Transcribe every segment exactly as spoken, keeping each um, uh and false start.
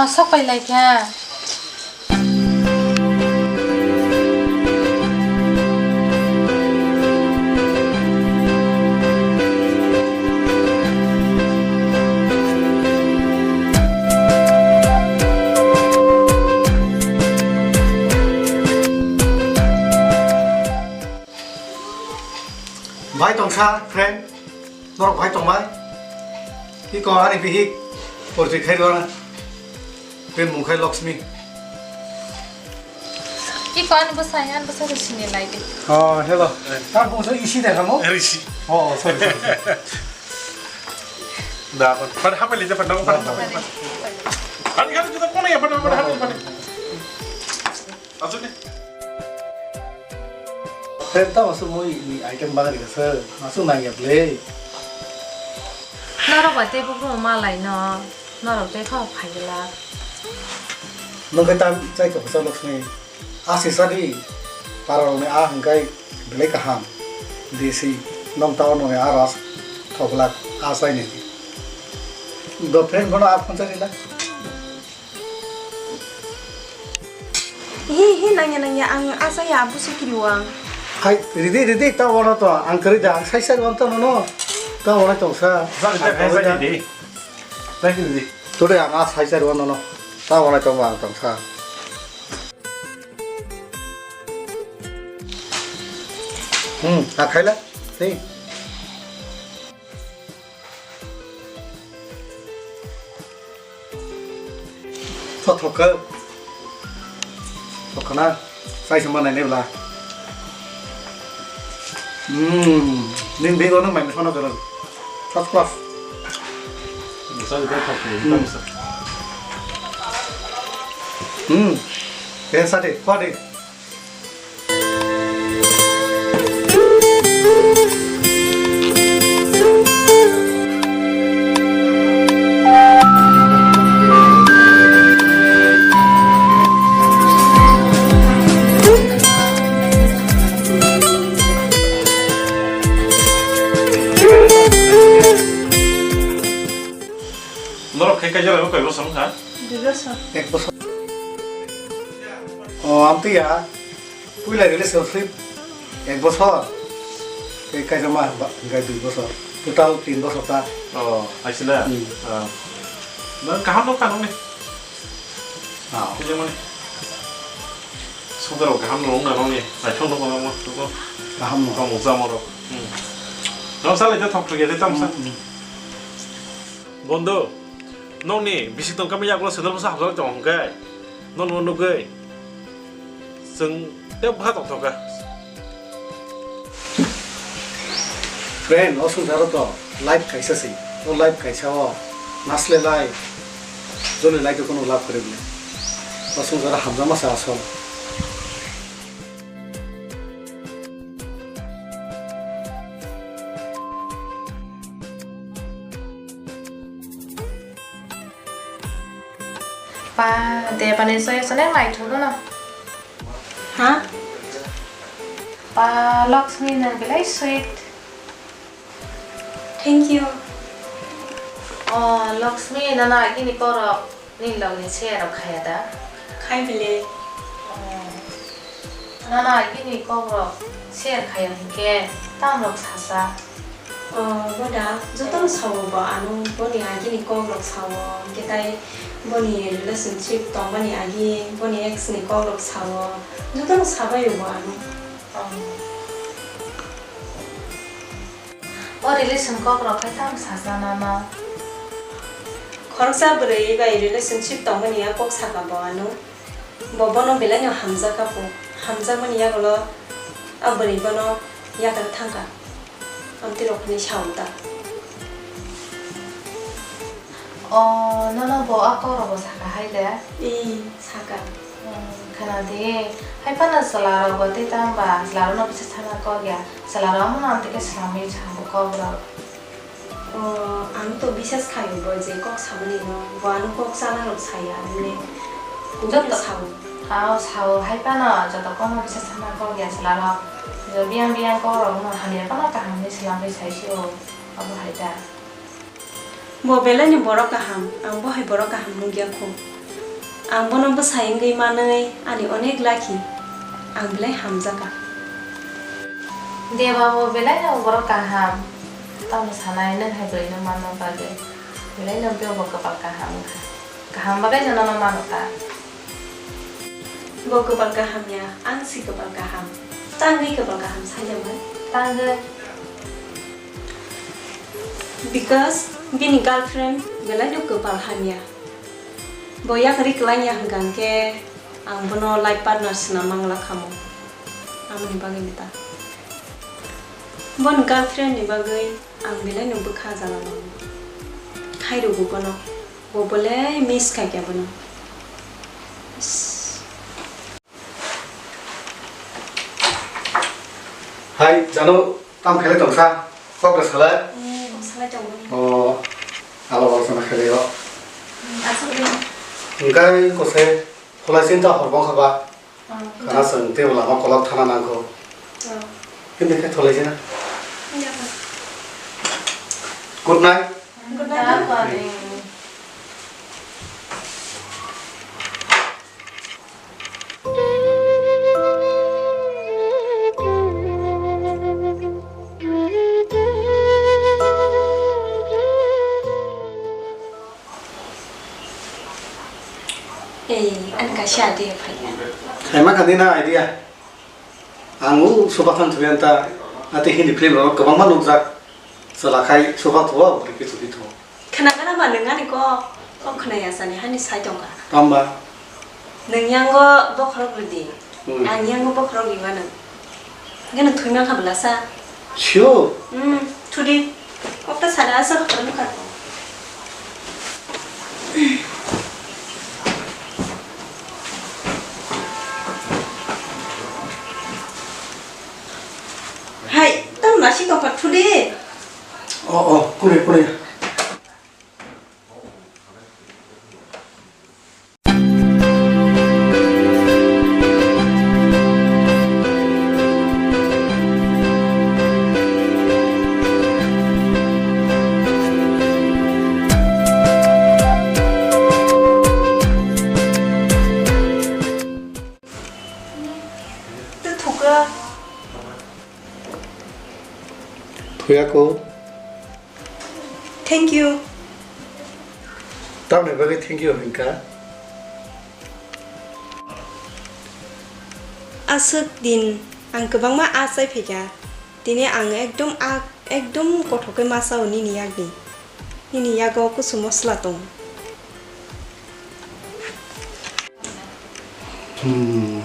Sok pai lai kha. Bai tongsa, friend. Norok bai tongbai. Iko ani bihik porti khairwana. Bini mung khai Lakshmi. Iko ani bwsai, ani bwsai rw sini lai di. Oh, hello. Tar bung so isi de kamo? Rishi. Oh, sorry, sorry, sorry. Da, pan, pan, hapa lija, pan, pan, pan. Ani kan kita kona ya, pan, pan, hapa, pan. Asuk ni. Friend, tamo asuk mui ni item bagari ka sir. Asuk nang ya ble. Norok ba tei bukrung malai no. Norok tei kha phai gela. Nung khe tam chai kok sa Lakshmi. Asi sadi. Para rok ni a hingkai belai kaham. Desi nong tao nong ya ras thoglak a chai ni. Do friend bono a phone chai la. Hi, hi, nangya, nangya, ang asaya, busu kiriwang. Hai, ridi, ridi, ta wana to, ang kari da, ang sai sai wan to no, no. Ta wana to sa. Zak, zak, zak, zak, ridi. Zak, ridi. Today ang a sai sai wan no, no. Ta wana to ang tong sa. Hmm, a khaila. Hey. Thothok khe. Thokhana. Sai se manai ne bla. Hmm. Ning bego nang mai phano karo. First class. Sai de thok. Hmm. Hmm. Ke sa de, pa de. Norok khe kaisa lai koi bosong kha? Dui bosor. Ek bosor. O, amtwi ya. Puila relationship ek bosor. Tei kaisa ma ba, hingkai dui bosor. Total tin bosor ta. O, aisila. Hmm. Ah. Nang kaham no kanong ni. Ah. Kujamani. Songdaro kaham no wngna nong ni. Naithok no kono mo. Kaham no. Kamu jamo rok. Hmm. Nang salai de thok thok ya de tamsa. Hmm, hmm. Bondo, nokni bisik tong kami yagulo sendal bwsa hapjak tong hwnkhe, nono nugwi chwng tei bwkha tongthokha. Friend, o swngcharo to life kaisa se, o life kaisa o naslelai, jolilai to kono love kwrwi bwle. O swngcharo hamjakma se asol. Pa, Debani soya sonek naithok no. Ha? Pa, Lakshmi nang belai sweet. Thank you. Oh, Lakshmi, nana agini korok. Nini logni share rok khaya da? Khai bile. Oh. Nana agini kok rok share khaya hinkhe tam rok sasa. Oh, boda, jotono sao bo ano boni agini kok rok sao, hinkhe tai boni relationship tongmani agi, boni ex ni kok rok sao, jotono sabai bo ano. Oh. O relation kok rok khe tamo sacha nana? Khoroksa bwrwi bai relationship tongmani ya kok saka bo ano. Bo bono belai no hamjak kha po. Hamjakmani yagulo a bwrwi bono yakar thangkha. Amtwi rok hinwi sao ta. O, nono bo a kok rok bo saka hai de? Ih, saka. Hmm, khna di. Hai phano chwla rok bo tei tamo ba chwla rok no kisa sana kok ya. Chwla rok amo no amtwi khe swlamwi sa bo kok rok. O, ang to bisas khaio bo je kok samani no. Bo ano kok chana rok saya, mane. Joto sao. Ao sao, hai phano joto kokno kisa sana kok ya chwla rok. Jo biyang biyang kok rok no hamya phano kaham hinwi swlamwi sai sio. Abo hai da. Bo belai ni borok kaham, ang bo hai borok kaham nukya kho. Ang bono bwsai wngwi manwi ani onek lucky. Ang belai hamjakha. Deba bo belai no borok kaham. Tamo sanai nwng hai bwrwi no manna bagwi. Belai no bo kwpal kaham wngkha. Kaham bagwi no nono mano ta. Bo kwpal kaham ya, ang si kwpal kaham. Tangwi kwpal kaham sajagwi. Tangwi. Because bini girlfriend belai no kwpal hamya. Bo yakarwi kwlangya hwnkha hwnkhe ang bono life partner swnam mangla khamu. Amoni bagwi ni ta. Boni girlfriend ni bagwi ang belai no bwkha jala nango. Khairwgo bono. Bo belai miss khaikha bono. Hai, Janu, tam khailai tongsa? Kok da salai? Hmm, salai tongmani. Oh, alo alo sana khailai o. Hmm, asuk ni. Engkai kose, pholai sinta hor bong khaba. Oh. Kana seng te lama kolok thana nangkho. Oh. Hindi khe tholai sina. Hindi apa? Good night. Good night. Good night. Ei, ani kaisa idea phaiya. Khaima kha nini idea. Ang o sofa thang thwi anta, ate Hindi film rok kwbangma nukjak. Chwla khai sofa thuo, bwrwi kichu di thuo. Khna gana ba nwng ani kok, kok khna ya sani hani sai tongkha. Tamba. Nwng yango bokhorok rwdi. Hmm. Ang yango bokhorok rwma nwng. Hwnkhe nwng thwi mankha bwlasa. Sure. Hmm, thudi. Kokta sana asa hotor nukha. Hai, tamo nasi tongkha thudi. Oh, oh, kune, kune. Tei thuka. Thuya ko. Thank you. Tamni bagwi thank you hwnkha? Aswk din ang kwbangma a chai phaikha. Tini ang ekdom a, ekdom kothok khe ma chao nini yakni. Nini yago kusu mosla tong. Hmm.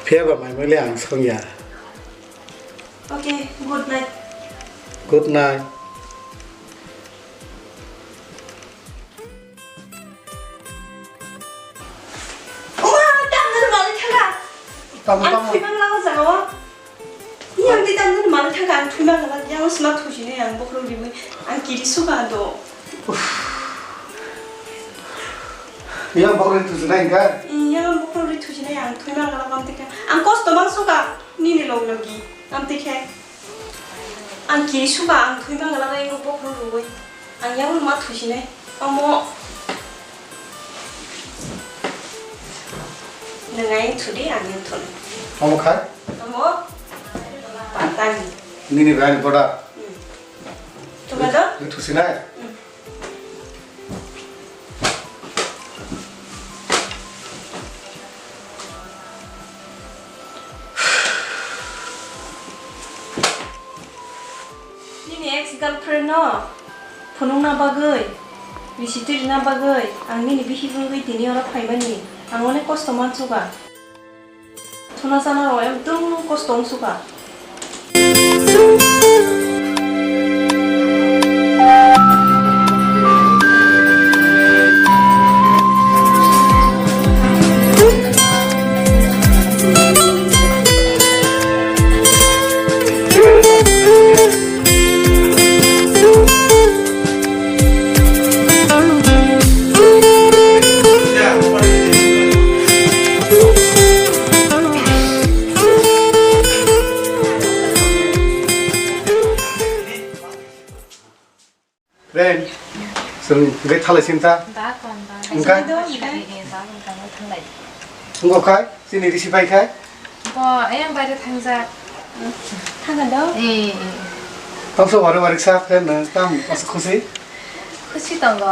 Phiya ba mai mole ang songya. Okay, good night. Good night. Oma, tamo no malik thangka. Tamo, ang tamo. Thwi mang lango jagao. Yang di tamo no malik thangka, ang thwi mang lango. Yang sma thusi ne, ang bokhorok riwi, ang kiri suka do. Yang bokhorok thusi nai ka? Yang bokhorok thusi nai, ang thwi mang lango, am tikha. Ang kosto mang suka, nini log logi, am tikha. Ang kiri suka, ang thwi mang lango, bokhorok riwi. Ang yang ma thusinai. Omo. Nwngai thudi ang yang thun. Omo khai? Omo. Patani. Nini bai ni boda. Hmm. Thuma do? Ni thusinai? Hmm. Nini ex girlfriend no phunukna bagwi, bisi twi rwna bagwi ang nini bihik wngwi tini oro phaimani, ang onek kosto mansuka. Thuna sana rok ekdom kosto wngsuka. Ren, sung gai thalai sinta. Ba kon ba. Engkai? Engkai? Wngkha khai, chini risi pai khai. Bo, ayang baire thangjak. Thangna do? Eh, eh. Tamso wari wari sa khe nwng tam asa khusi? Khusi tongo.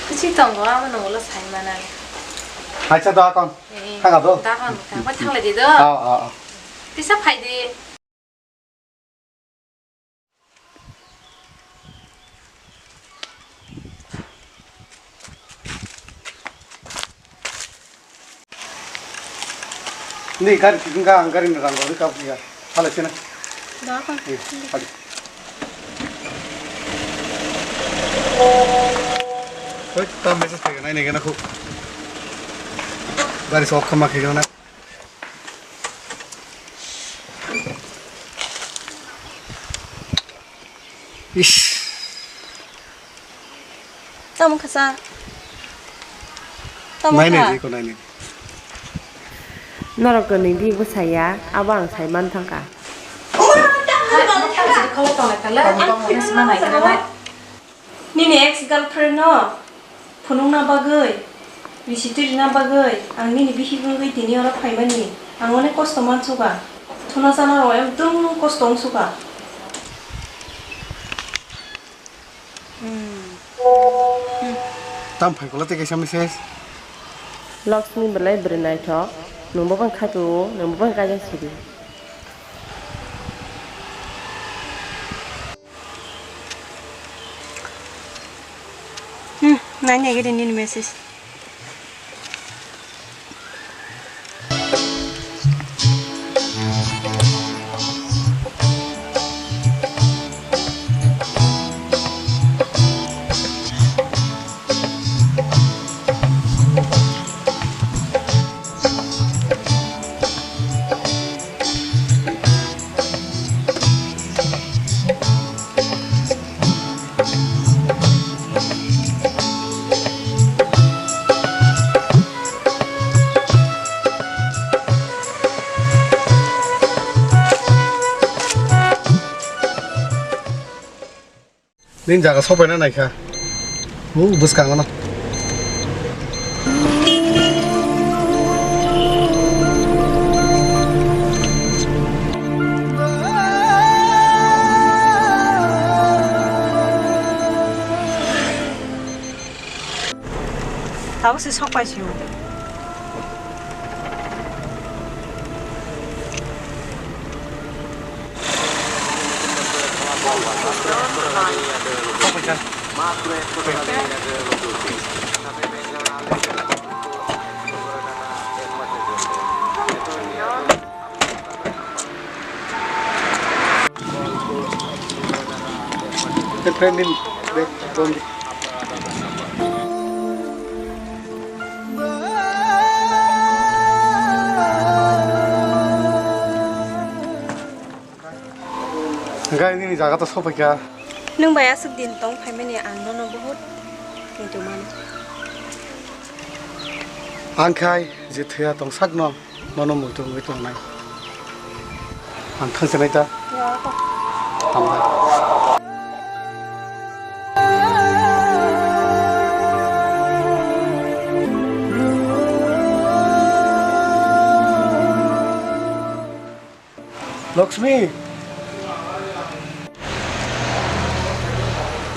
Khusi tongo, amo nunglo sai mana. Acha da kon. Eh, eh. Thanga do? Da kon, thang, thang lai di do. Ah, ah, ah. Tisa phai di. Ni gari kikung ka ang gari ni rang rok kap ya. Hala sini. Da kon. Ni, hala. Hoi, tam message kaya nai nai kena khu. Gari sok kama kaya na. Ish. Tamo khasa. Tamo naini kha. Iko naini. Norok kwnwi di bwsaya, abo ang sai man thangkha. Nini ex girlfriend no phunukna bagwi, risi twi rina bagwi ang nini bihik wngwi tini oro phaimani. Ang onek kosto mansuka. Thuna chana rok ekdom kosto wngsuka. Tam phaikula tei kaisa message. Laksmi belai bwrwi naithok, nwng bo bang khaipio, nwng bo bang kaijak sidi. Hmm, nai nai gede nini message. Nini jaga sopaina naikha. Bo bwskango no. Tabuk se sok pai sio. Hwnkhe nini jaga to sopaikha. Nwng bai aswk din tong phaimani ang nono buhut muitu mano. Ang khai je thwiya tong sakno nono muitu wngwi tongnai. Ang thangsinai ta. Hambai. Laksmi.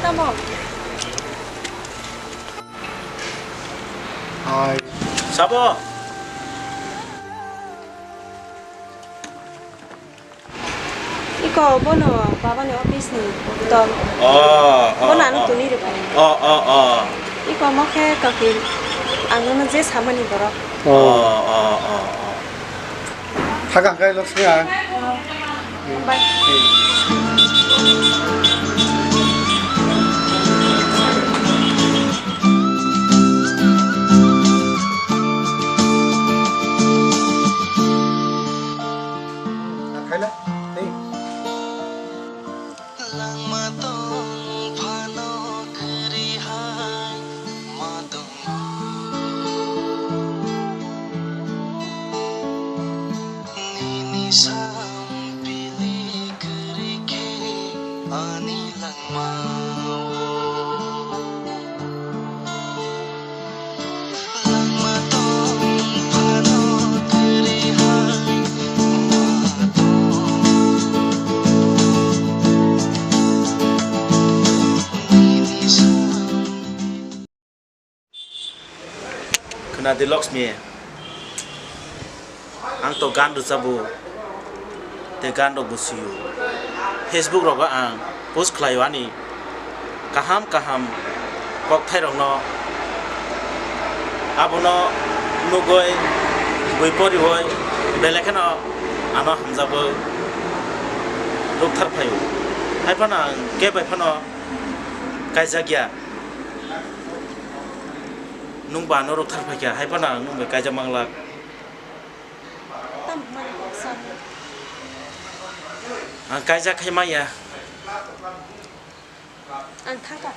Tamo. Hai. Sabo. Iko bono babani office ni tol. Oh, oh, bono ano oh. Tuni rwkha. Oh, oh, oh. Iko mo khe kaki ang nono je samani borok. Oh, oh, oh, oh. Thaka hwnkhe Laksmi ang. Bye. Khaila, tei. Langma tong phano kwrwi hai ma tongo. Nini sampili kwrwi khe ani langmao. Langma tong Adi Lakshmi, ang to gan rwchabo, tei gan rok bo sio. Facebook rogo ang post khlaio ani kaham kaham kokthai rokno, abono nugwi bui poriwi belai kheno ano hamjagwi rwkthar phaio. Hai phano ang kebo bai phano kaijak ya. Nwng ba ano rwkthar phaikha, hai phano ang nwng bai kaijak manglak. Tamo hwnmani kok sano? Ang kaijak khai manya. Ang thangkha.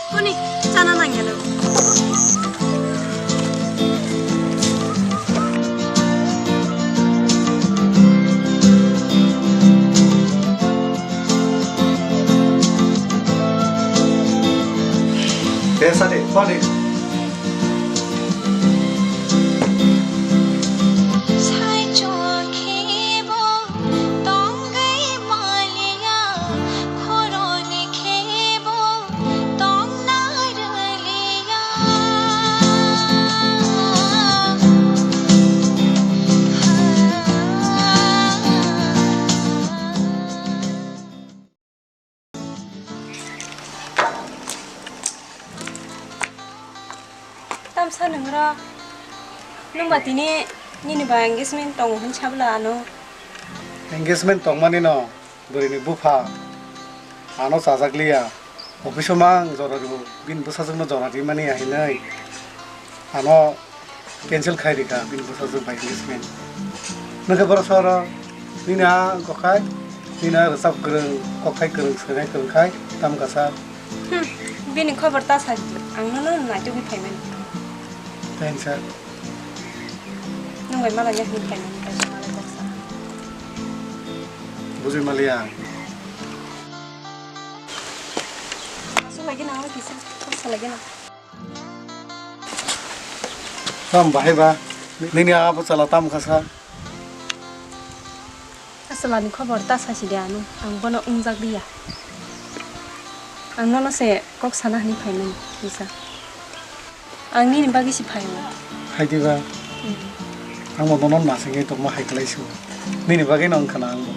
Kuni chana nangya no. Te sadi, padi. Tamsa nwngrok, nwng ba tini nini ba engagement tongo hwn sabla ano? Engagement tongmani no bwrwini bupha ano chajak liya. Office o mang jora rw, bini bwsajwkno jora rwmani ya hinwi ano cancel khai rikha bini bwsajwk bai engagement. Nwngkhe borok soro nini a wngkha khai, nini a rwchap kwrwng, kokthai kwrwng, swinai kwrwng khai tamo kasa. Hmm, bini khobor ta sa di, ang nono naitugwi phaimani. Thanks, sir. Nwng bai malai ya hinwi phaimani, kaisa malai kok sa. Bujui maliya. Aswk lagi na, kisa, kok sa lagi na. Tam bahai ba, nini abo chala tam kasa. Asalani khobor ta sasi de ano, ang bono wngjak liya. Ang nono se kok sana hwnwi phaimani, kisa. Ang nini bagwi se phaio. Hai diba? Hmm. Ang bo nono nasingwi tongma hai khlai su. Nini bagwi no wngkha na ang bo.